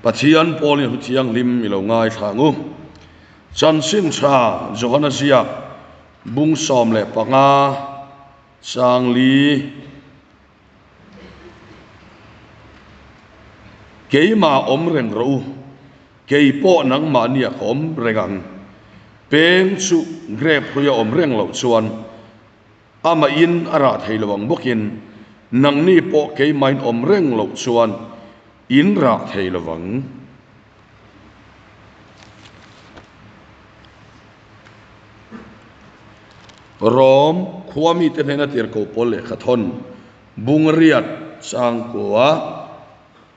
Pathian Paulin hu thianghlim i lo ngaithla ang u. Chanchin tha Johana ziak bung 15 chang li. Keimah awm reng rawh u, kei pawh nangmahnia ka awm reng ang. Peng chu grape hruia awm reng loh chuan amahin a rah thei lo ang bawkin nangni pawh keimahin awm reng loh chuan in rah thei lo vang. Rom khua mite hnena tirhkoh pawl lehkha thawn bungriat changkua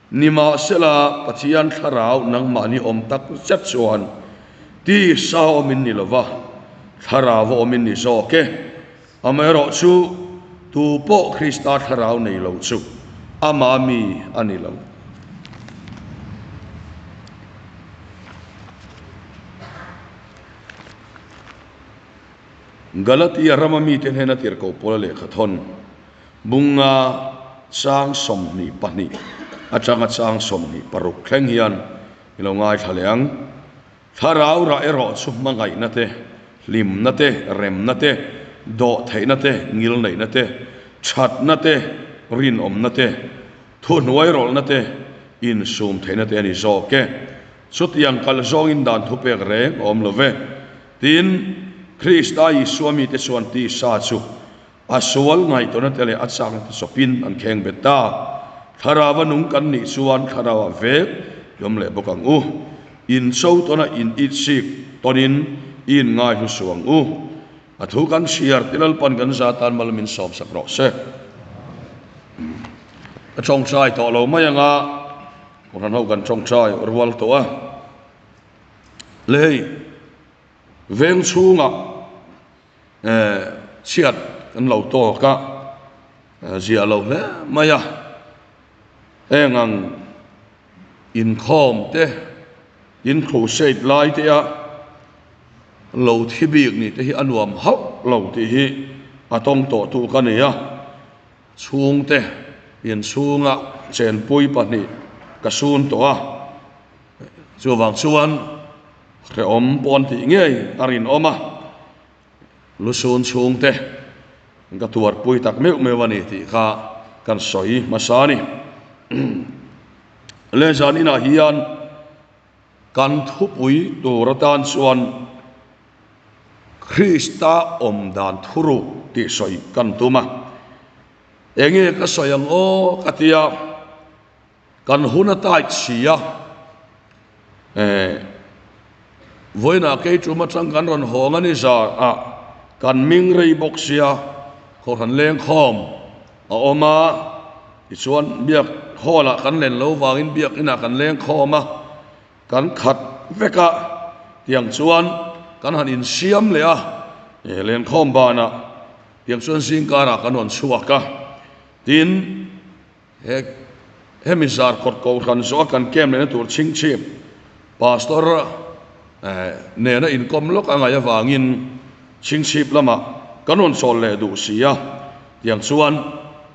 Nimahsela, Pathian thlarau nangmahni awm tak zet chuan tisa awmin ni lova, thlarau awmin ni zawk e. Amaherawhchu, tu pawh Krista thlarau nei lo chu ama mi a ni lo. Galatia rama mite hnena tirhkoh pawla lehkha thawn bunga chang 22 atanga chang 26 thleng hian i lo ngaithla leh ang. Thlarau rah erawh chu hmangaihna te, hlimna te, remna te, dawhtheihna te, ngilneihna te, thatna te, rinawmna te, thuhnuairawlhna te, insumtheihna te a ni zawk e. Chutiang kal zawngin dan thupek reng a awm lo ve. Tin, Krista Isua mite chuan tisa chu a sual ngaihtuahna te leh a chakna te chawpin an kheng bet ta. Thlarau a nung kan nih chuan thlarau ah vek i awm leh bawk ang u. In cho tawn a in itsik tawnin i in ngai hlu suh ang u. A thu kan chhiar ti Lalpan kan za tan mal min sawmsak rawh se. Ka tawngtai tawh lo mai anga Kohhran ho kan tawngtai rual tawh a. Le hei veng chhungah chhiat kan lo tawk a, ziah lo hle mai a. Heng ang inkhawm te, in crusade lai te a lo thi bik nih te hi a nuam hauh lo tih hi a tawng tawh tu ka ni a. Chhungte inchhunga chenpui pahnih ka sun tawh a, chuvang chuan hrehawm pawn tih ngei a rinawm a, lusun chhungte ka tuarpui tak meuh meuh a ni tih kha kan sawi hmasa a ni. Le zan inah hian kan thupui tur atan chuan Krista awm dan thuruk tih sawi kan tum a, enge ka sawi ang aw ka tia, kan hun a tight si a, eh vawiinah kei tum atang kan rawn hawng a ni zar ah kan ming rei bawk sia, khawhran lengkhawm a awm a, tichuan biak hall ah kan len lo vangin biak inah kan lengkhawm a. Kan khat vek a, tiang chuan kan han insiam leh a, lenkhawm banah tiang chuan zingkarah kan rawn chhuak a, tin he hemi zar kawt kohhran zawh a kan camp lehna tur chhingchhip pastor nena inkawm lawk a ngaih avangin chhingchhip lamah kan rawn chawl leh duh si a, tiang chuan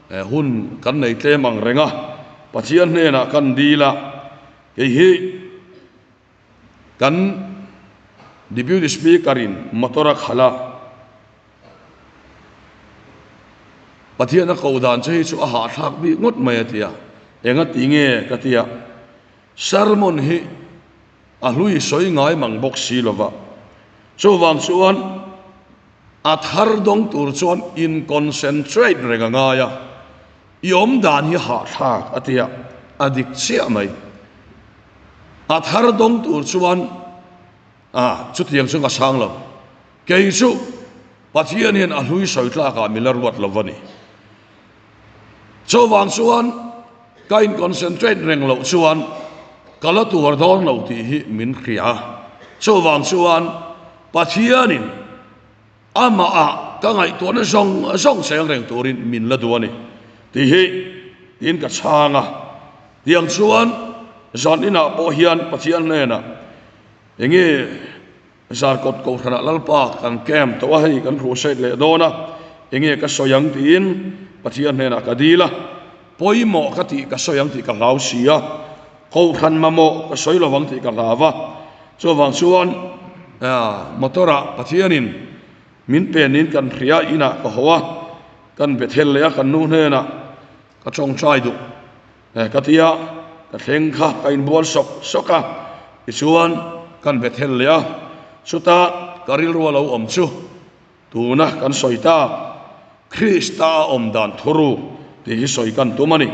hun kan nei tlem ang reng a, Pathian hnenah kan dil a. Hei hi kan Deputy Speaker in motor a khalh a, Pathian a koh dan che hi chu a hahthlak bik ngawt mai a ti a, enga ti nge ka ti a, sermon hi a hlui sawi ngai mang bawk si lova, chuvang chuan a thar dawng tur chuan in concentrate reng a ngai a. I awm dan hi hahthlak a ti a, a dik chiah mai. A thar dawng tur chuan a chutiang chu ka sang lo. Kei chu Pathian hian a hlui sawi tlakah min la ruat lo va ni. Chuvang chuan ka in concentrate reng loh chuan ka la tuar dawn lo tih hi min hria a. Chuvang chuan Pathianin Amah ah ka ngaihtuahna zawng zawng cheng reng turin min la duh a ni tih hi tiin ka chhang a. Tiang chuan zan inah pawh hian Pathian hnenah enge Zarkawt Kohhranah Lalpa kan camp tawh a, hei kan crusade leh dawn a, enge ka sawi ang tiin Pathian hnenah ka dil a, pawimawh ka tih ka sawi ang tih ka hlau si a. Kohhran mamawh ka sawi lovang tih ka hlau a, chuvang chuan motor-ah Pathianin min penin kan hria inah ka haw a, kan Bethel leh a kan nu hnenah ka tawngtai duh ka ti a, ka thleng kha ka inbual sawk sawk a, tichuan kan Bethel leh a, chutah ka rilru a lo awm chu Tuna kan sawi tak, Krista a awm dan thuruk tih hi sawi kan tum a ni.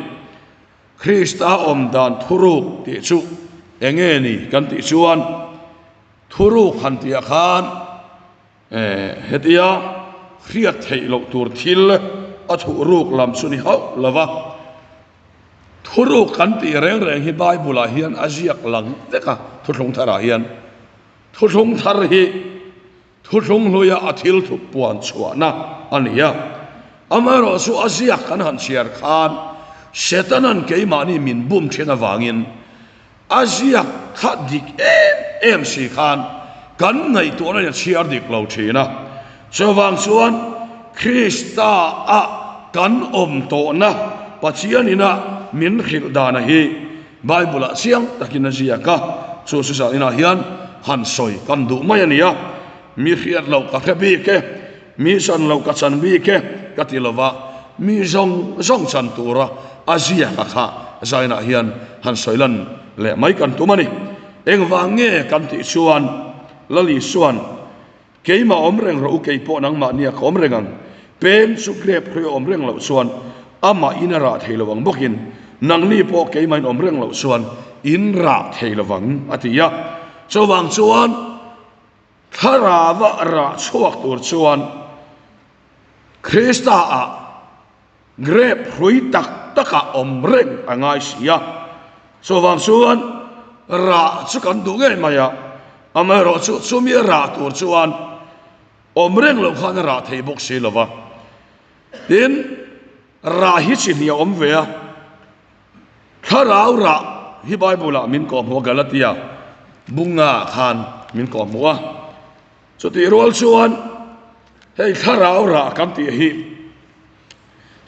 Krista a awm dan thuruk tih chu eng nge ni kan tih chuan, thuruk han tihah khan hetia hriat theih loh tur thil a thuhruk lam chu ni hauh lo va. Thuruk kan tih reng reng hi Bible-ah hian a ziak lang vek a, thuthlung tharah hian. Thuthlung thar hi Thuthlung hluia a thil thup puan chhuahna a ni a. Amaherawh chu a ziak kan han chhiar khan Setana'n keimahni min bum thin avangin a ziak kha dik em em si khan kan ngaihtuahna in a chhiar dik lo thin a. Chuvang chuan Krista a kan awm tawhna Pathian ina min hrilh dana hi Bible-ah chiang takin a ziak a, chu chu inah hian han sawi kan duh mai a ni a, mi hriat loh ka hre bik e, mi chan loh ka chan bik e ka ti lova, mi zawng zawng chan tura a ziak a kha zainah hian han sawi lan leh mai kan tum a ni. Engvang nge kan tih chuan Lal Isua'n Keimah awm reng rawh u, kei pawh nangmah nia ka awm reng ang. Pem chu grep hrui a awm reng loh chuan amah in a rah thei lo ang bawkin nangni pawh keimah in awm reng loh chuan in rah thei lo vang, a ti a. Chuvang chuan thlarava rah chhuak tur chuan Krista ah grep hrui tak takah awm reng a ngai si a. Chuvang chuan rah chu kan duh ngei mai a, amaherawh chu chumi rah tur chuan awm reng loh khan a rah thei bawk si lo va. Tin, rah hi chi hnih a awm ve a, thlarau rah hi Bible-ah min kawhhmuh a, Galatia bunga khan min kawhhmuh a. Chutih rual chuan hei thlarau rah kan tih hi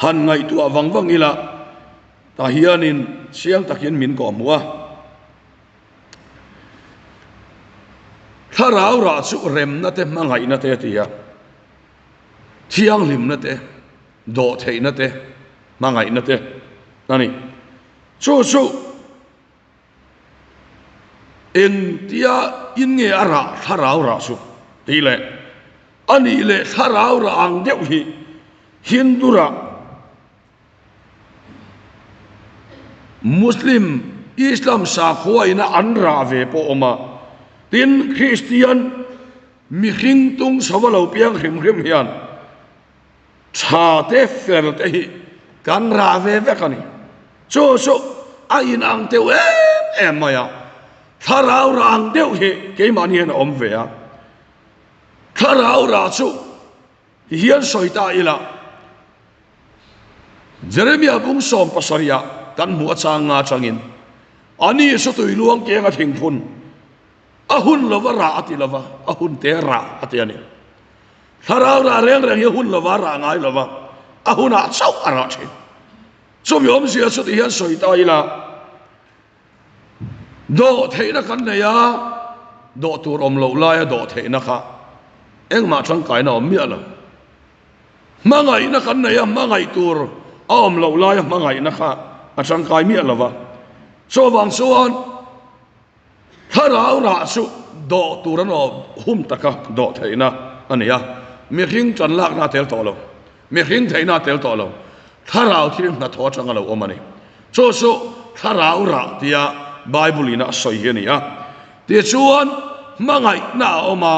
han ngaihtuah vang vang ila tah hianin chiang takin min kawhhmuh a. Thlarau rah chu remna te hmangaihna te a ti a, thianghlimna te, dawhtheihna te, hmangaihna te a ni. Chu chu. Engtia in nge a rah thlarau rah chu tih leh a nih leh thlarau rah ang deuh hi Hindu rah, Muslim, Islam sakhua ina an rah ve pawh awm a, tin Kristian mihring tung chho a lo piang hrim hrim hian Tha te fel te hi kan rah ve vek a ni. Chu chu a inang teuh em em mai a, thlarau rah ang deuh hi keimahni hian a awm ve a. Thlarau rah chu ti hian sawi ta ila, Jeremia bung 70 ah kan hmuh a chang nga changin, Ani chu tui luang keng a thingphun, a hun lova rah a ti lova, a hun te rah a ti a ni. Thlarau rah reng reng hi a hun lova rah ngai lova, a hunah chauh a rah thin. Chumi awmzia chu ti hian sawi ta ila, dawh theihna kan nei a, dawh tur awm loh laia dawh theihna kha engmah tangkaina awm miah lo. Hmangaihna kan nei a, hmangaih tur a awm loh laia hmangaihna kha a tangkai miah lova. Chuvang chuan Thlarau rah chu dawh tur an awm hum taka dawh theihna a ni a, mihring tan lakna a tel tawh lo, mihring theihna a tel tawh lo, thlarau thil hnathawh atanga lo awm a ni. Chu chu thlarau rah tia Bible in a sawi hi a ni a. Tichuan, hmangaihna a awm a,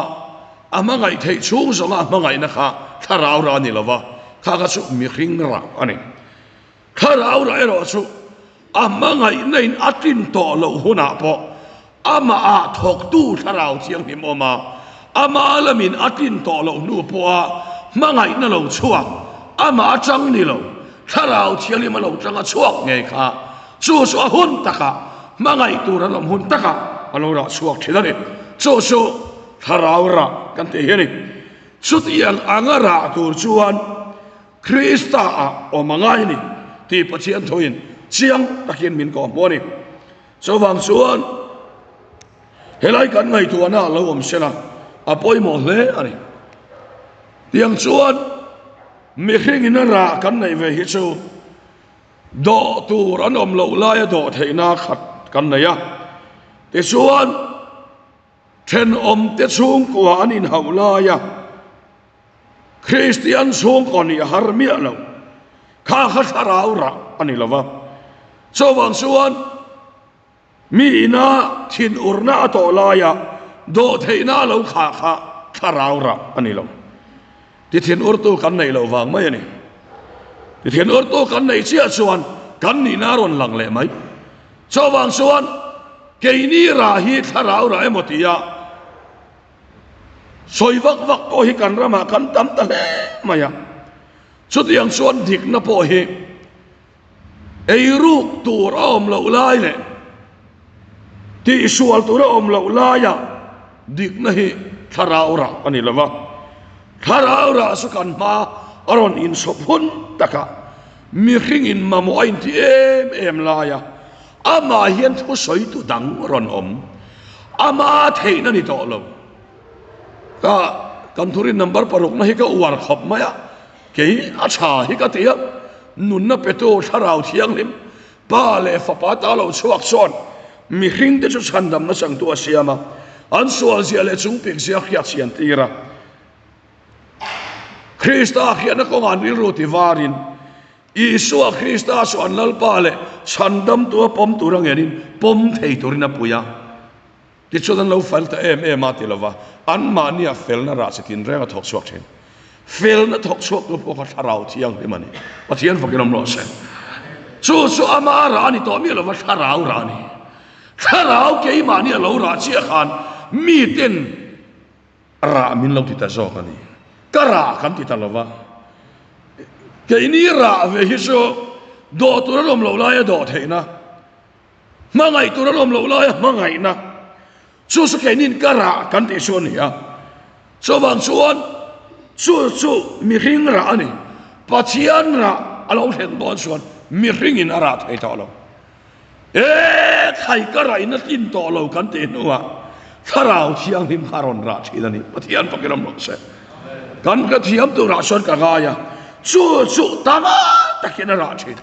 a hmangaih theih chhung zawnga a hmangaihna kha thlarau rah a ni lo va, kha kha chu mihring rah a ni. Thlarau rah erawh chu a hmangaihna in a tlin tawh loh hunah pawh amah ah thawktu thlarau thianghlim awm a, amah lamin a tlin tawh loh hnu pawha hmangaihna lo chhuak, amah atang ni lo, thlarau thianghlim a lo tanga chhuak ngei kha chu chu a hun takah hmangaih tur an awm hun takah a lo rah chhuak thin a ni. Chu chu thlarau rah kan tih hi a ni. Chutiang anga rah tur chuan Krista ah awm a ngai a ni tih Pathian thuin chiang takin min kawhhmuh a ni. Chuvang chuan helai kan ngaihtuahna a lo awm sela a pawimawh hle a ni. Tiang chuan mihringin a rah kan neih ve hi chu dawh tur an awm loh laia dawh theihna khat kan nei a. Tichuan thenawmte chhungkua an inhauh laia Kristian chhungkaw nih a har miah lo. Kha kha thlarau rah a ni lo va. Chuvang chuan mi ina thinurna a tawh laia dawhtheihna a lo khah kha thlarau rah a ni lo. Ti thinurtu kan neih loh vang mai a ni. Ti thinurtu kan neih chiah chuan kan nihna a rawn lang leh mai. Chuvang chuan keini rah hi thlarau rah emaw tia Sawi vak vak pawh hi kan ramah kan tam ta hle mai a, chutiang chuan dikna pawh hi eiruk tur a awm loh lai leh tihsual tur a awm loh laia dikna hi thlarau rah a ni lo va, thlarau rah chu kan hma a rawn insawp hun takah mihring in mamawh a inti em em laia Amah hian thusawitu dang rawn awm. Ama theihna ni tawh lo. Ka kan thurin number parukna hi ka uar khawp mai a, kei a tha hi ka ti a, nunna petu thlarau thianghlim Pa leh Fapa ta lo chhuak chuan mihringte chu chhandamna changtu a siam a, an sualzia leh chungpikzia hriat chhian tir a. Krista hriatna kawngah an rilru ti varin Isua Krista chu an Lalpa leh Chhandamtu a pawm tur a ngenin pawm thei turin a pui a. Tichuan an lo fel ta em em a ti lova, anmahnia felna rah chi tinreng a thawk chhuak thin. Felna thawk chhuaktu pawh kha Thlarau Thianghlim a ni. Pathian fakin awm rawh se. Chu chu ama rah a ni tawh miah lova, Thlarau rah a ni. Thlarau keimahni a lo rah chiah khan miten Rah min lo ti ta zawk a ni. Ka rah kan ti ta lo va. Keini rah ve hi chu dawh tur an awm loh laia dawh theihna, hmangaih tur an awm loh laia hmangaihna, chu chu keiniin ka rah kan tih chu a ni a. Chuvang chuan chu chu mihring rah a ni. Pathian rah a lo thlen dawn chuan mihringin a rah thei tawh lo. E khai ka raihna tlin tawh lo kan tih hnuah Thlarau Thianghlim kha a rawn rah thin a ni. Pathian fakin awm rawh se. Kan ka thiam turah chuan ka ngai a, chu chu tama takin a rah thin.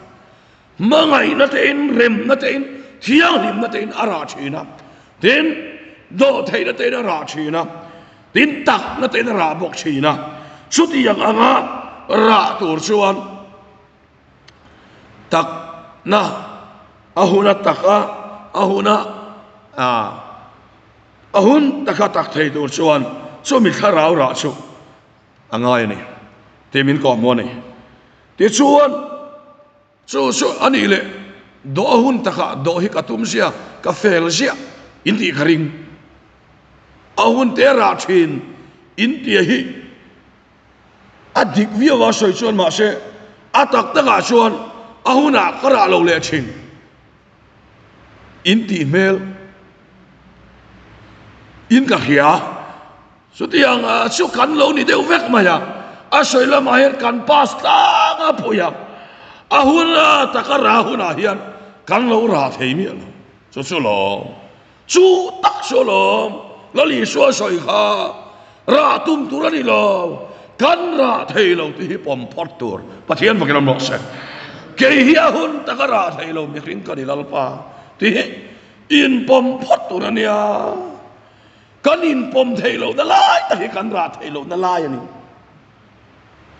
Hmangaihna tein, remna tein, thianghlimna tein a rah thin a. Tin, dawhtheihna tein a rah thin a. Tin, takna tein a rah bawk thin a. Chutiang anga rah tur chuan Tak na a hun a tak a, a hun a a hun taka tak thei tur chuan chumi thlarau rah chu a ngai a ni tih min kawhhmuh a ni. Tichuan chu chu a nih leh dawh a hun takah dawh hi ka tum zia, ka fel ziah in tih ka ring. A hun te rah thin in tia hi A dik viau a sawi chuan mahse a tak takah chuan a hunah ka rah lo leh thin in tih hmel in ka hria. Chutiang chu kan lo ni deuh vek mai a, a sawi lamah hian kan pass tlang a pui a, a huna taka rah hunah hian kan lo rah thei miah lo. Chu chu lawm. Chu tak chu alawm, Lal Isua sawi kha rah tum tur a ni lo, kan rah thei lo tih hi pawm phawt tur. Pathian fakin awm rawh se. Kei hi a hun taka rah thei lo mihring ka ni Lalpa tih hi inpawm phawt tur a nia. Kan inpawm thei lohna lai tak hi kan rah thei lohna lai a ni.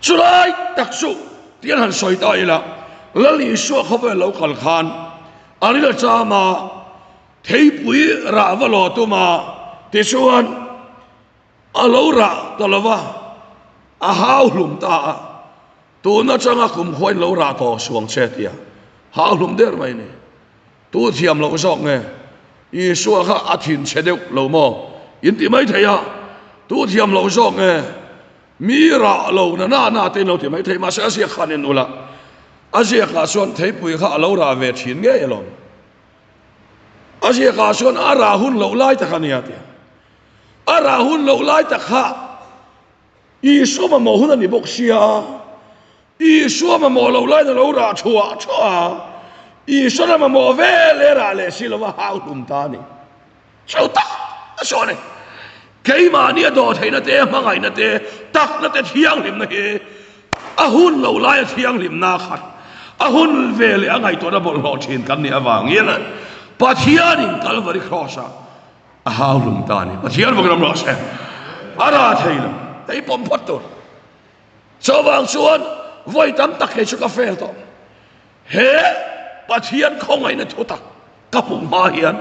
Chulai tak chu ti an han sawi ta ila, Lal Isua khawvel lo kal khan a ril cham a, Theipui rah va lo tum a, tichuan a lo rah ta lo va, a hau hlum ta a, tun atanga kum khuain lo rah tawh suang che tia hau hlum der mai ni. Tu thiam loh zawk nge? Isua kha a thin chhe deuh lo maw? In ti mai thei a, tu thiam loh zawk nge? Mi rah lo na na na te in lo ti mai thei, mahse a ziak khan en ula, a ziakah chuan theipui kha a lo rah ve thin ngei alawm. A ziakah chuan a rah hun loh lai tak a nia tia. A rah hun loh lai tak kha Isua mamawh hun a ni bawk sia. Isua mamawh loh laiin a lo rah thuah thuah a. Isua mamawh ve leh rah leh si lova hau hlum ta a ni. Chu tak a sawn e. Keimahni a dawhtheihna te, hmangaihna te, takna te, thianghlimna hi a hun lo laia thianghlimna khat, a hun ve leh a ngaihtuahna bawlhhlawh thin kan nih avangin Pathianin Kalvari Kraws-ah a hau hlum ta a ni. Pathian vawk ram rawh se. A rah thei lo. Hei pawm phawt tur. Chuvang chuan vawi tam tak hei chu ka fail tawh. He Pathian khawngaihna thu tak ka hmuh hma hian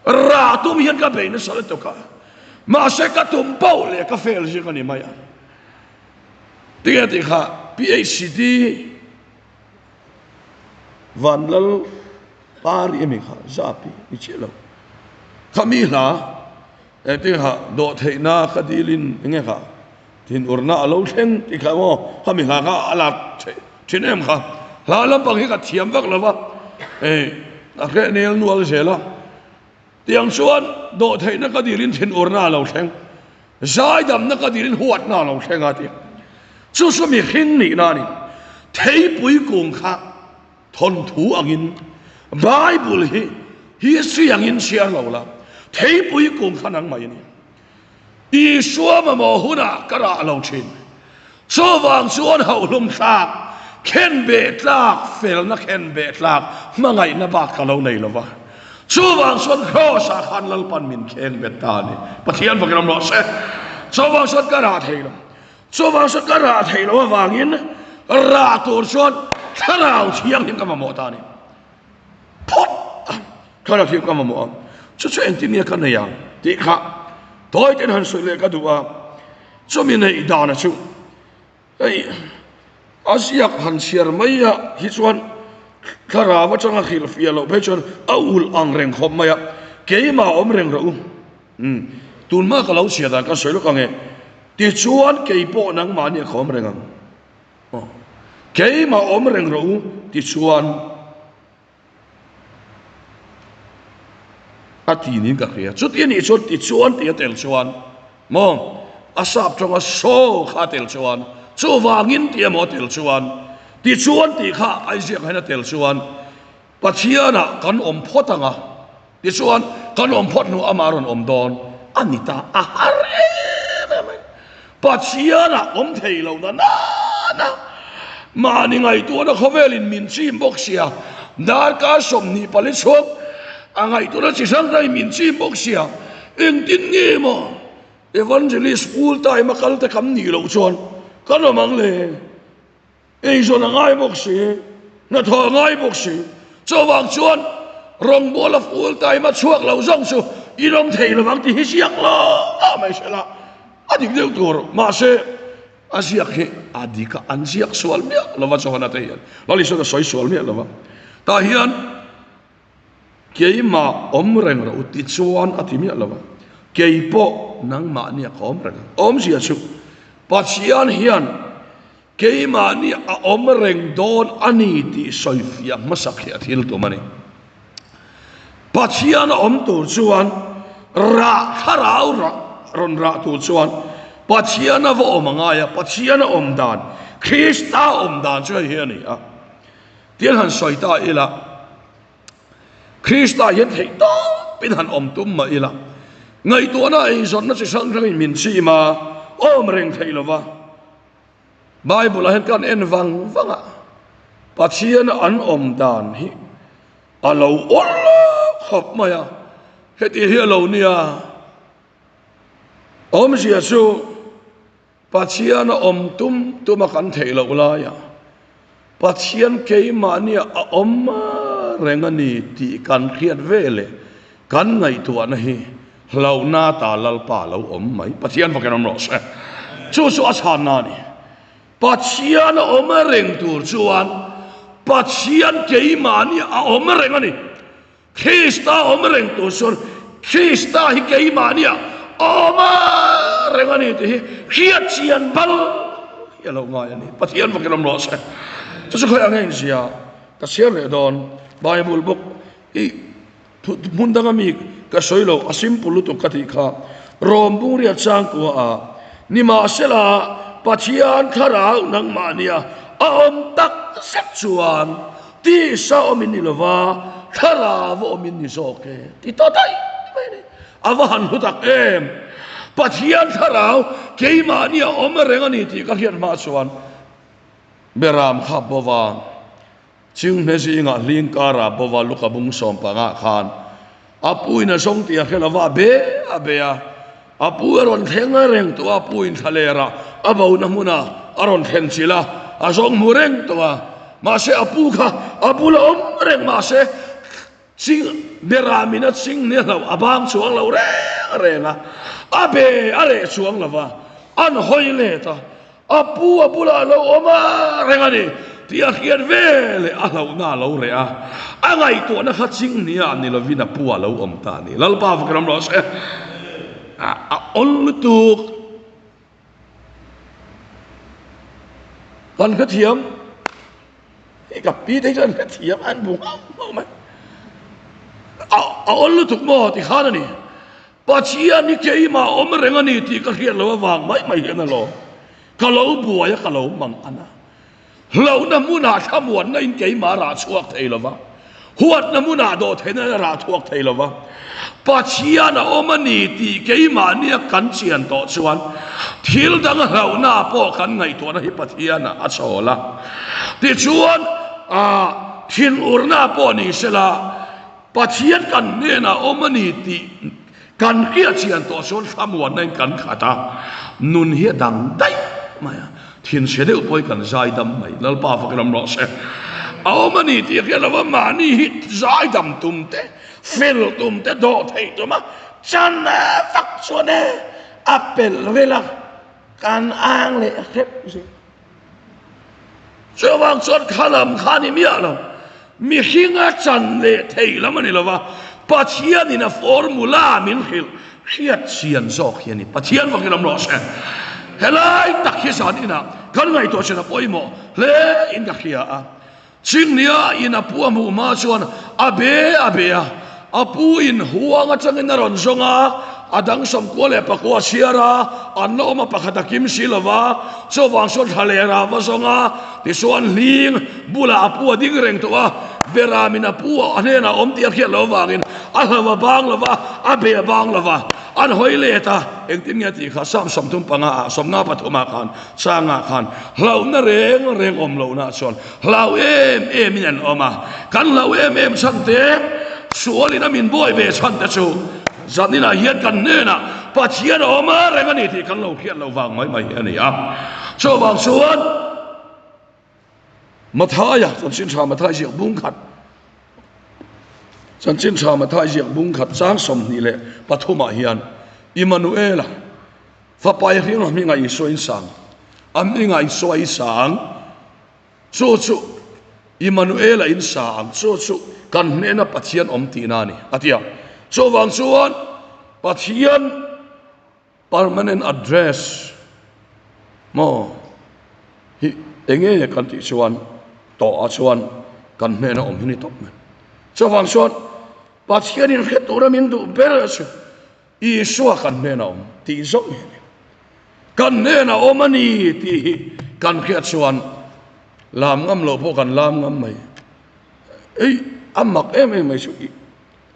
rah tum hian ka bei nasa lutuk a, mahse ka tum poh leh ka fail zing a ni mai a. Tinge tih kha PHD Vanlal Pari emi kha zapi ni chiah lo kha mi hla engtin kha dawhtheihna ka dilin enge kha Thinurna a lo thleng tih kha maw khami hla kha a lak thin em kha. Hla lampang hi ka thiam vak lo va, ei a hreh nel nual zel a. Tiang chuan dawhtheihna ka dilin thinurna a lo thleng, zaidamna ka dilin huatna a lo thleng a ti. Chu chu mihring nihna a ni. Theipui kung kha thawnthu angin Bible hi history angin chhiar lo la, theipui kung kha nangmah i ni. Isua mamawh hunah ka rah lo thin. Chuvang chuan hauhlum thlak, khenbeh tlak, felna khenbeh tlak, hmangaihna bak ka lo nei lo va. Chuvang chuan Kraws-ah khan Lalpan min kheng bet ta a ni. Pathian fakin awm rawh se. Chuvang chuan ka rah thei lo. Chuvang chuan ka rah thei lo avangin rah tur chuan Thlarau Thianghlim ka mamawh ta a ni. Phawt a, thlalak hi ka mamawh a, chu chu engtin nge ka nei ang tih kha tawi ten han sawi leh ka duh a, chumi neih dana chu hei a ziak han chhiar mai a hi chuan thlarau atanga hrilhfiah loh phei chuan a ulh ang reng khawp mai a, keimah awm reng rawh u, umm tunhma ka lo chhiar dan ka sawi lawk ang e, tichuan keipawh nangmahni a ka awm reng ang. Aw, keimah awm reng rawh u tichuan a ti niin ka hria. Chuti anih chuan tichuan tih a tel chuan maw a sap tawnga so kha a tel chuan chuvangin tih emaw a tel chuan tichuan tih kha a inziak hian a tel chuan Pathianah kan awm phawt ang a, tichuan kan awm phawt hnu amah rawn awm dawn a ni ta a har em em mai. Pathianah awm thei lo na nana mahni ngaihtuahna khawvelin min chim bawk sia, darkar 24 chhung a ngaihtuahna chi hrang hrangin min chim bawk sia, engtin nge maw Evangelist full time a kal te kan nih loh chuan kan awm ang le? Eizawn a ngai bawk si, hnathawh a ngai bawk si. Chuvang chuan rawngbâwl a full time a chhuak lo zawng chu in awm thei lo vang tih hi ziak lo a mai se la, a dik deuh tur. Mahse, a ziak hi a dik a, an ziak sual miah lo va Johana te hian Lal Isuan a sawi sual miah lo va. Tah hian keimah awm reng rawh u tichuan a ti miah lo va, kei pawh nangmahnia ka awm reng ang. Awmzia chu Pathian hian Keimahni a awm reng dawn a ni tih sawifiah hmasak hi a thil tum a ni. Pathian a awm tur chuan rah thlarau rah rawn rah tur chuan Pathian a va awm a ngai a, Pathian a awm dan, Krista awm dan chu hei hi a ni a. Tian han sawi ta ila, Krista hian theih tawpin han awm tum mah ila, ngaihtuahna eizawnna chi hrang hrangin min chim a, awm reng theih lova, Bible ah hian kan en vang vang a, Pathian an awm dan hi a lo awl khawp mai a, heti hi a lo nia. Awmzia chu Pathian a awm tum tum a kan theih loh lai a, Pathian keimahnia a awm reng a ni tih kan hriat ve leh kan ngaihtuahna hi Hlauhna ta Lalpa lo awm mai. Pathian fakin awm rawh se. Chu chu a chhanna a ni. Pathian a awm reng tur chuan Pathian keimahni a awm reng a ni. Krista awm reng tur chuan Krista hi keimahni a awm reng a ni tih hi hriat chian bal hi a lo ngai a ni. Pathian fakin awm rawh se. Chu chu khawiah nge inzia ka chhiar leh dawn. Bible book i Hmun danga mi ka sawi lo, a simple lutuk ka tih kha. Rawm bungria changkua a nimahsela Pathian thlarau nangmah nia a awm tak zet chuan. Tisa awm in ni lova, thlarau awm in ni zawk e ti ta daih mai a ni. A va han hlu tak em! Pathian thlarau keimahni a awm reng a ni tih ka hriat hma chuan Beram kha bova Chinghne zingah hling karah bova luka bung sawmpangah khan a pu in a zawng tih a hre lova a be a be a, a pu a rawn thleng reng tawh a, a pu in thlaler ah a bona hmunah a rawn thlen chilh a, a zawng hmu reng tawh a, mahse a pu kha a bula awm reng mahse Ching bera min a ching ni hloh a bang chuang lo reng reng a, a be a reh chuang lo va, an hawi let a, a pu a bulah a lo awm a reng a ni tih a hriat ve leh a hlauhna a lo reh a, a ngaihtuahna kha ching nia ni lovin a pu a lo awm ta a ni. Lalpa va ram rawh se. A awl lutuk. Kan hrethiam. Hei ka pi te hi chuan hrethiam an bu nghauh nghauh mai. A a awl lutuk maw ti khan a ni. Pathian hi keimah awm reng a ni tih ka hriat loh avang mai mai hian alawm. Ka lo buai a ka lo mang an a. Hlauhna hmunah thlamuanna in keimah a rah chhuak thei lo va, huatna hmunah dawhtheihna in a rah chhuak thei lo va. Pathian a awm a ni tih keimahnia kan chian tawh chuan thil dang hlauhna pawh kan ngaihtuahna hi Pathianah a chawl a. Tichuan, thinurna pawh ni sela, Pathian kan hnenah awm a ni tih kan hriat chian tawh chuan thlamuanna in kan khat a, nun hi a dang daih mai a, thinchhe deuh pawh hi kan zai dam mai, Lalpa fak ram rawh se. A awm a ni tih hriat lova mahni hi zai dam tum te, fel tum te, dawh theih tum a, chan vak chuan e a pelh rel a, kan ang leh hrep zel. Chuvang chuan kha lam kha a ni miah lo. Mihringa chan leh theih lam a ni lo va, Pathianin a formula min hrilh hriat chian zawk hi a ni. Pathian vakin awm rawh se. Helai tak hi zan inah kan ngaihtuah chin a pawimawh hle in ka hria a. Chingnia in a pu a hmuh hma chuan a be a be a, a pu in huang atangin a rawn zawng a, a dang sawmkua leh pakua a chhiar a, an la awm a pakhat a kim si lo va, chuvang chuan thla leh rah va zawng a, tichuan hling bulah a pu a ding reng tawh a, Beramin a pu a hnenah awm tih a hriat loh avangin a hlo a bang lo va, a be a bang lo va, an hawi let a, engtin nge tih kha Psalm 35 ah, 53 ah khan Changah khan hlauhna reng reng awm lohna chuan hlau em em in an awm a, kan hlau em em chhan te, sualin a min buai ve chhan te chu zaninah hian kan hnenah Pathian a awm a reng a ni tih kan lo hriat loh vang mai mai hi a ni a. Chuvang chuan Mathaia chanchin tha Mathai ziak bung khat chanchin tha Mathai ziak bung khat chang 23 ah hian Immanuela Fapa i hring a hmingah Isua in sang, a hmingah Isua i sa ang, chu chu Immanuela in sa ang, chu chu kan hnena Pathian awm tihna a ni, a ti a. Chuvang chuan Pathian permanent address maw hi enge kan tih chuan tawh ah chuan kan hnena awm hi ni tawp mai. Chuvang chuan Pathianin hre tura min duh ber chu Isua kan hnenah awm tih zawng hi a ni. Kan hnenah awm a ni tih hi kan hriat chuan lam ngam loh pawh kan lam ngam mai. Ei, a mak em em mai chu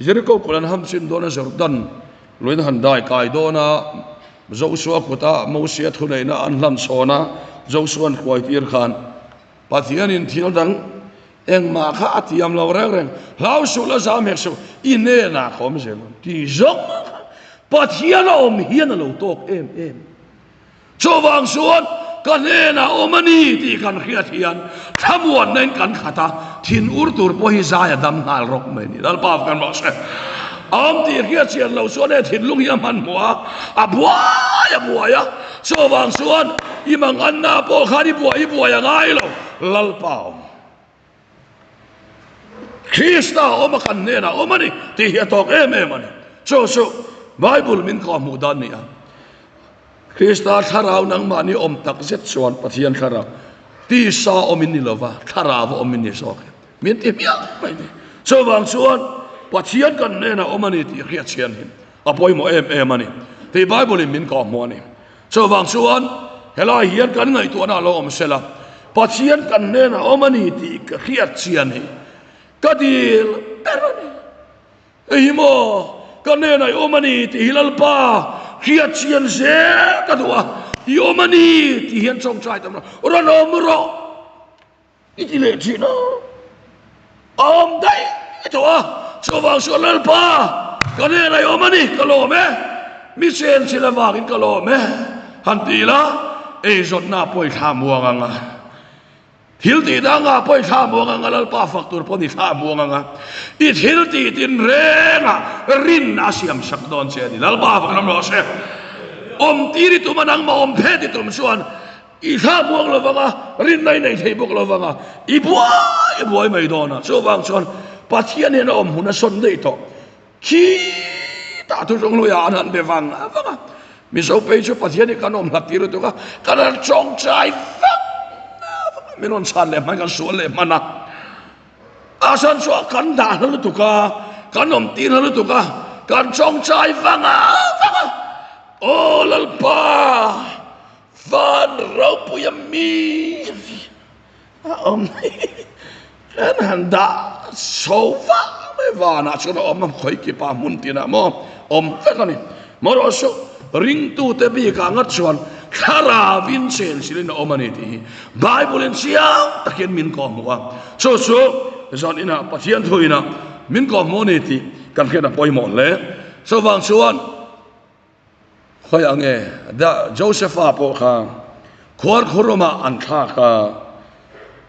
Jericho kulh an ham chin dawn a, Jordan luiin han dai kai dawn a, Josua kuta Mosia thuneihna an hlan chhawn a, Josua an hruai tir khan Pathianin thil dang engmah kha a tiam lo reng reng, hlau suh la zam hek suh, i hnenah ka awm zel ang tih zawng kha Pathian a awm hian a lo tawk em em. Chuvang chuan ka hnenah awm a ni tih kan hriat hian thlamuanna in kan khat a, thin ur tur pawh hi zai a dam nghal rawk mai a ni. Lalpa kan rawh se. A awm tih hriat chian loh chuan he thinlung hi a hmanhmawh a, a buai a buai a. Chuvang chuan i manganna pawh khan i buai i buai a ngai lo, Lalpa awm. Krista awm a kan hnenah awm a ni tih hi a tawk em em a ni. Chu chu Bible min kawh hmuh dan ni a. Krista thlarau nangmahni awm tak zet chuan Pathian thlarau tisa awm in ni lova, thlarau awm in ni zawk e. Min ti hmiah mai ni. Chuvang chuan Pathian kan hnenah awm a ni tih hriat chian hi a pawimawh em em a ni tih Bible in min kawh hmuh a ni. Chuvang chuan helai hian kan ngaihtuahna a lo awm sela. Pathian kan hnenah awm a ni tih ka hriat chian hi ka dil ber a ni. Hei hi maw ka hnenah i awm a ni tih hi Lalpa hriat chian zel ka duh a, i awm a ni tih hian tawngtai tam lo, rawn awm rawh i ti leh thin a, a awm daih tawh a, chuvang chuan Lalpa ka hnenah i awm a ni ka lawm e, mi chen thil avangin ka lawm e han ti ila eizawnna pawh i thla muang ang a. Thil tih dangah pawh i thla muang anga Lalpa fak tur pawh i thla muang anga i thil tih tinrengah rin a siam sak dawn che a ni. Lalpa fak ram rawh se. Awm tir i tum a nangmah awm phet i tum chuan i thla muang lo vanga rinna i nei thei bawk lo vanga i buai buai mai dawn a. Chuvang chuan Pathian hian a awm hun a sawn daih tawh. Khitah thu zawng luiah an han be vang vang a, Mizo phei chu Pathian hi kan awm hlat tir lutuk a, kan han tawngtai vang vang a, min rawn chhan leh hman kan sual leh hman a, a chhan chu kan dah hla lutuk a, kan awm tir hla lutuk a, kan tawngtai vang vang a, Aw Lalpa, van ropuia mi a awm hi kan han dah chho vah mai vanah chuan a awm a khawi kipa hmun tinah maw awm vek a ni marawh chu ringtute bikah ngat chuan thlarauin chen silin a awm a ni tih hi Bible in chiang takin min kawhhmuh a chu chu zan inah Pathian thuin a min kawhhmuh a ni tih kan hriat a pawimawh hle chuvang chuan Khawi ang e, da Josepha pawh kha khuarkhurum-ah an thlak a,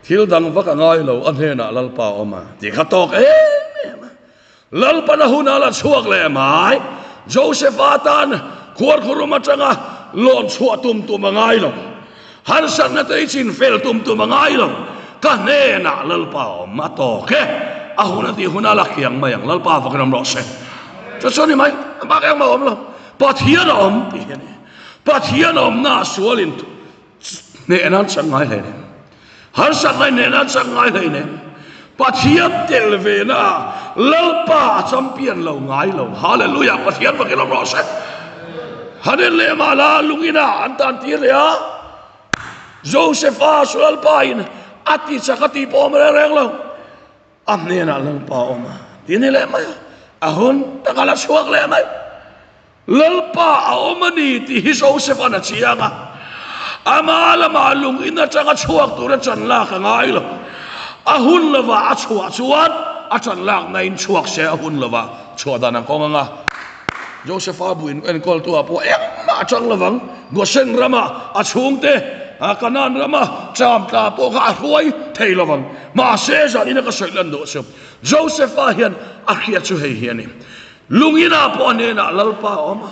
thil dang vak a ngai lo, a hnenah Lalpa a awm a tih kha tawk em em a. Lalpan a hun a la chhuak leh mai. Josepha tan khuarkhurum atanga lawn chhuah tum tum a ngai lo. Harsatna te i chin fel tum tum a ngai lo. Ka hnenah Lalpa a awm a tawk e. A hun a tih hun a la khiang mai ang. Lalpa vakin awm rawh se. Chu chu a ni mai. A bak engmah a awm lo. Pathian a awm tih hi a ni. Pathian awmna sualin hneh nan chak ngai hlei nem. Harsatna in hneh nan chak ngai hlei nem. Pathian tel ve na ah Lalpa a champion lo ngai lo. Hallelujah Pathian vakin awm rawh se. Hanen leh mah la lungin ah an tan tir leh a. Josepha chu Lalpa in a ti chak a tih pawh awm reng reng lo. A hnenah Lalpa a awm a ti ni leh mai a. A hun tak a la chhuak leh mai. Lalpa a awm a ni tih hi Joseph-a'n a chiang a. Ama lamah lung in atanga chhuak tura chan lak a ngai lo. A hun lovah a chhuah chuan a chan lakna in chhuak se a hun lovah chhuah dan ang kawng ang a. Joseph-a bu in enkawltu ah pawh engmah a chang lovang. Goshen rama a chhungte Canaan rama cham tla pawh kha a hruai thei lovang. Mahse zan ina ka sawi lan duh chu Joseph-a hian a hriat chu hei hi a ni. Lunginah pawh a hnenah Lalpa a awm a,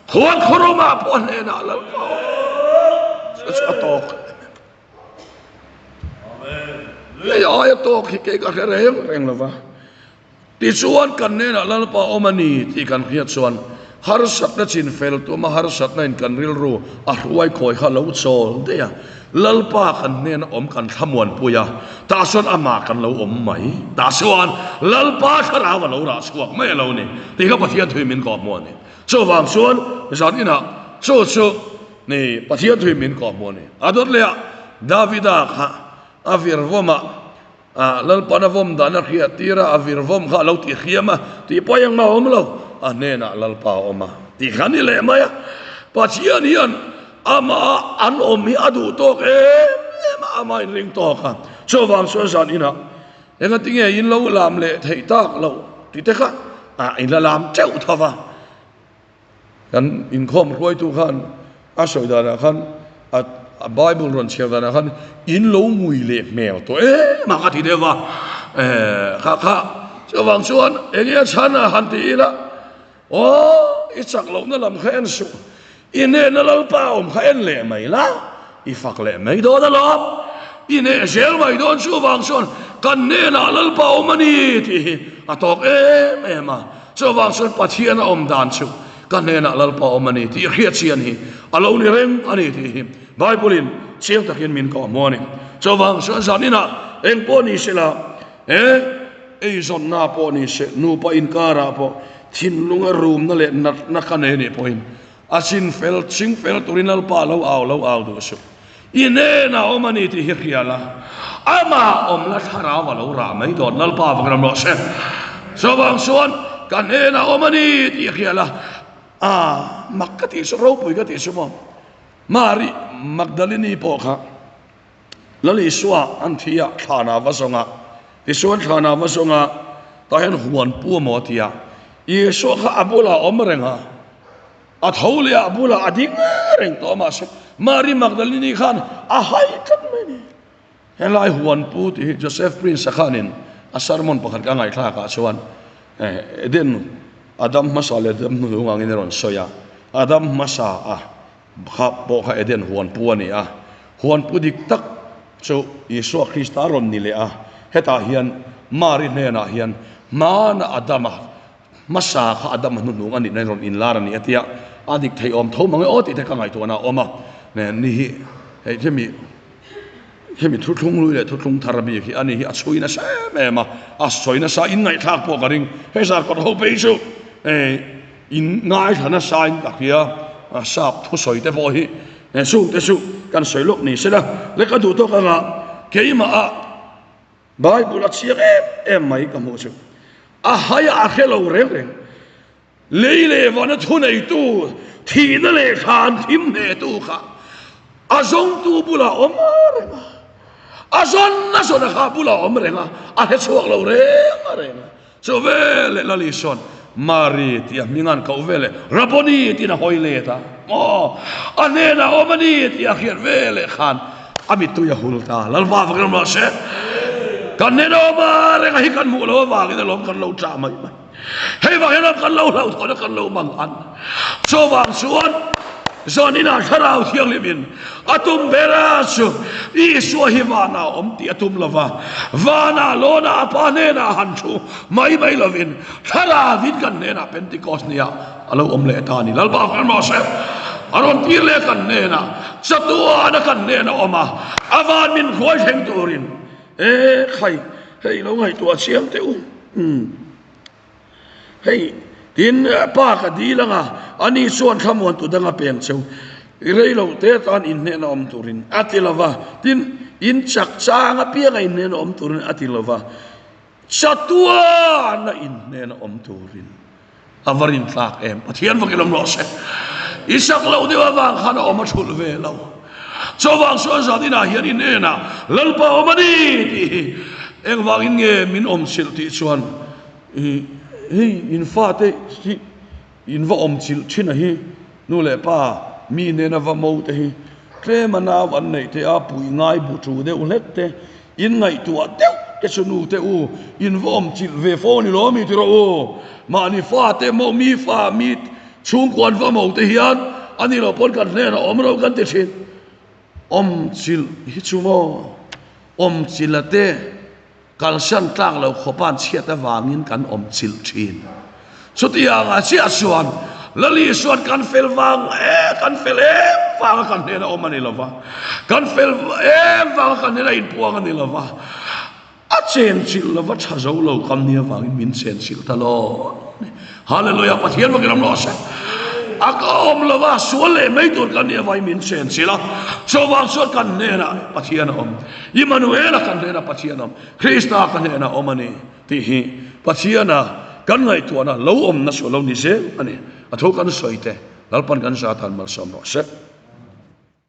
khuan khawrawmah pawh a hnenah Lalpa a awm a. Chu chu a tawk. Hei aia tawk hi kei ka hre reng reng lo va. Tichuan kan hnenah Lalpa a awm a ni tih kan hriat chuan harsatna chin fel tuma harsatna in kan rilru a hruai khawi kha lo chawl daih a. Lalpa kan hnena awm kan thlamuanpui a, tah chuan amah kan lo awm mai. Tah chuan Lalpa thlarau a lo rah chhuak mai a lo ni tih kha Pathian thui min kawhhmuh a ni. Chuvang chuan zan inah chu chu ni Pathian thui min kawhhmuh a ni. A dawt leh ah Davida kha a virvawm ah Lalpan a vawm dan a hriat tir a, a virvawm kha a lo tih hriam a, tih pawh engmah a awm lo, a hnenah Lalpa a awm a tih kha a ni leh mai a. Pathian hian amah an awm hi a duh tawk em em a, amah inring tawk a. Chuvang chuan zan inah engatinge in lo lam leh theih tak loh tih te kha in la lam teuh tho va. Kan inkhawm hruaitu khan a sawi danah khan a Bible rawn chhiar danah khan in lo ngui leh hmel tawh em a ka ti deuh va, kha kha chuvang chuan enge a chhan a han ti ila aw i chak lohna lam kha en suh i hnehna Lalpa awm kha en leh mai la i fak leh mai dawn alawm i hneh zel mai dawn chuvang chuan kan hnenah Lalpa awm a ni tih hi a tawk em em a. Chuvang chuan Pathian a awm dan chu ka hnenah Lalpa awm a ni tih hriat chian hi a lo ni reng a ni tih hi Bible-in chiang takin min kawhhmuh a ni. Chuvang chuan zan inah eng pawh ni se la, he eizawnna pawh ni se, nupa inkarah pawh thinlunga rumna leh natna ka nei a nih pawhin a chin fel, ching fel turin Lalpa lo au lo au duh suh. I hnenah awm a ni tih hi hria la, amah awm la thlarau a lo rah mai dawn, Lalpa vak ram rawh se. Chuvang chuan ka hnenah awm a ni tih hria la, a mak ka tih chu ropui ka tih chu maw. Mari Magdalini pawh kha Lal Isua an thi a, thlanah va zawng a, tichuan thlanah va zawng a, tah hian huan pu a maw a ti a, Isua kha a bulah a awm reng a. A tho leh a bulah a ding reng tawh a, mahse Mary Magdalene khan a hai tlat mai a ni. Helai huan pu tih hi Joseph Prince-a khanin a sermon pakhat ka ngaihthlak ah chuan Eden Adam hmasa leh Adam hnuhnung angin a rawn sawi a, Adam hmasa a kha pawh kha Eden huan pu a ni a, huan pu dik tak chu Isua Krista a rawn ni leh a, hetah hian Mary hnenah hian hmana Adama Hmasa kha Adama hnuhnung a nihna in rawn inlar a ni a tia, a dik thei awm tho mang e aw tih te ka ngaihtuahna a awm a, ni hi hei khimi khimi thuthlung hlui leh thuthlung thar bik hi a ni hi a chhui nasa em em a, a sawi nasa in ngaihthlak pawh ka ring, hei zar kawt ho phei chu in ngaithla nasa in ka hria, sap thusawi te pawh hi chung te chu kan sawi lawk ni sela, le ka duh tawk anga keimah ah. Bible a chiang em em mai ka hmuh chu. A hai a hre lo reng reng. Lei leh vana thuneitu, thihna leh thlan thim hnetu kha a zawngtu bulah awm reng a. A zawn a zawn a kha bulah awm reng a, a hre chhuak lo reng reng a. Chu veleh Lali sawn Mari tih a hming an koh veleh Rabboni tiin a hawi let a, Maw, a hnenah awm a ni tih a hriat veleh khan a mittui a hul ta. Lalpa fak ram rawh se. Kan hnenah awm a reng a hi kan hmuh loh avangin alawm kan lo ṭah mai mai. Hei vang hian kan lo hlauhthawn a kan lo mang an. Chuvang chuan Zaninah Thlarau Thianghlimin a tum ber a chu Isua hi vanah a awm tih a tum lo va, vanah lawnah a Pa hnenah a han thu mai mai lovin Thlarauvin kan hnenah Pentecost niah a lo awm leh ta a ni. Lalpa hmel mah se a rawn tir leh kan hnenah chatuana kan hnenah a awm a, a van min hruai thleng turin e khai hei lo ngaihtuah chiang teh u. Hei, tin, Pa ka dil ang a, ani chuan thlamuantu dang a peng cheu. I rei lo te atan inhnehna awm turin a ti lo va, tin, in chak chang apianga inhnehna awm turin a ti lo va, chatuana inhnehna awm turin a va rintlak em. Pathian vakin awm rawh se. I sak loh deuh avang khan a awm a thulh ve lo. Chuvang chuan zan inah hian inenah Lalpa awm a ni tih hi engvangin nge min awm chilh tih chuan Hei in fate hi in va awm chilh thin a hi nu leh pa mi nena va mo te hi tlema nau an neih te a pui ngai bu tu deuh hlek te in ngaihtuah deuh te chu nu te u in va awm chilh ve fo ni lo mi ti rawh u mahni fate mo mi fa mi chhungkua an va mo te hian a ni lo pawn kan hnenah awm ro kan ti thin awm chilh hi chu maw awm chilh a te. Kalsan tlak lo khawpa'n chhiat avangin kan awm chilh thin. Chutiangah chiah chuan Lal Isua'n kan fel vang e, kan fel em vanga kan hnena awm a ni lova, kan fel em vanga kan hnena inpuang a ni lova, a chen chilh lova tha zo lo kam ni avangin min chen chilh ta lo. Hallelujah, Pathian vakin awm rawh se. A ka awm lova sual leh mai tur kan nih avangin min chen chilh a, chuvang chuan kan hnenah Pathian a awm. Immanuela kan hnenah Pathian a awm, Krista ka hnenah awm a ni tih hi Pathiana kan ngaihtuahna lo awmna chu a lo ni zel a ni. A thu kan sawi te Lalpan kan zatan malsawm rawh se.